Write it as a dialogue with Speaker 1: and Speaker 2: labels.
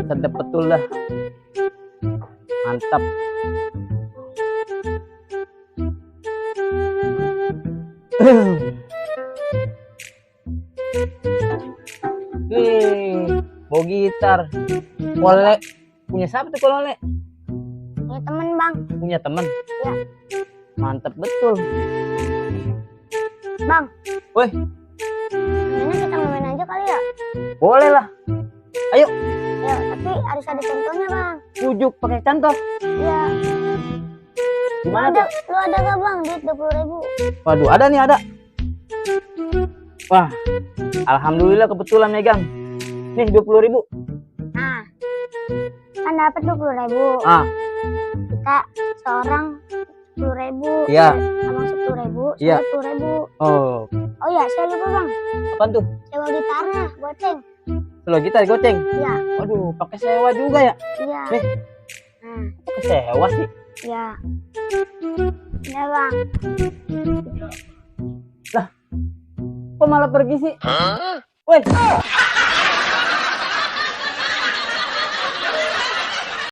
Speaker 1: Sedap betul dah. Mantap. Wih, bawa gitar. Kolek. Punya siapa tuh kolek?
Speaker 2: Punya temen bang.
Speaker 1: Punya temen?
Speaker 2: Ya.
Speaker 1: Mantap betul.
Speaker 2: Bang.
Speaker 1: Woi.
Speaker 2: Ini kita main aja kali ya?
Speaker 1: Boleh lah. Ayo.
Speaker 2: Ya, tapi harus ada contohnya bang.
Speaker 1: Pujuk pakai contoh.
Speaker 2: Iya.
Speaker 1: Gimana
Speaker 2: Ada,
Speaker 1: tuh?
Speaker 2: lu ada gak bang duit 20.000?
Speaker 1: Waduh, ada nih, ada. Wah, alhamdulillah kebetulan megang. Nih 20.000.
Speaker 2: Nah, kan dapat 20.000.
Speaker 1: Ah,
Speaker 2: Kita seorang 10.000.
Speaker 1: iya.
Speaker 2: Abang 10.000.
Speaker 1: Iya.
Speaker 2: 10.000.
Speaker 1: Oh,
Speaker 2: Oh iya, saya lupa bang.
Speaker 1: apaan tuh?
Speaker 2: Sewa gitarnya, goceng.
Speaker 1: Kalau gitar goceng.
Speaker 2: Iya.
Speaker 1: Waduh, pakai sewa juga ya?
Speaker 2: Iya.
Speaker 1: Nih.
Speaker 2: Nah,
Speaker 1: Pakai sewa sih.
Speaker 2: iya. Iya bang.
Speaker 1: Lah, kok malah pergi sih? Woi,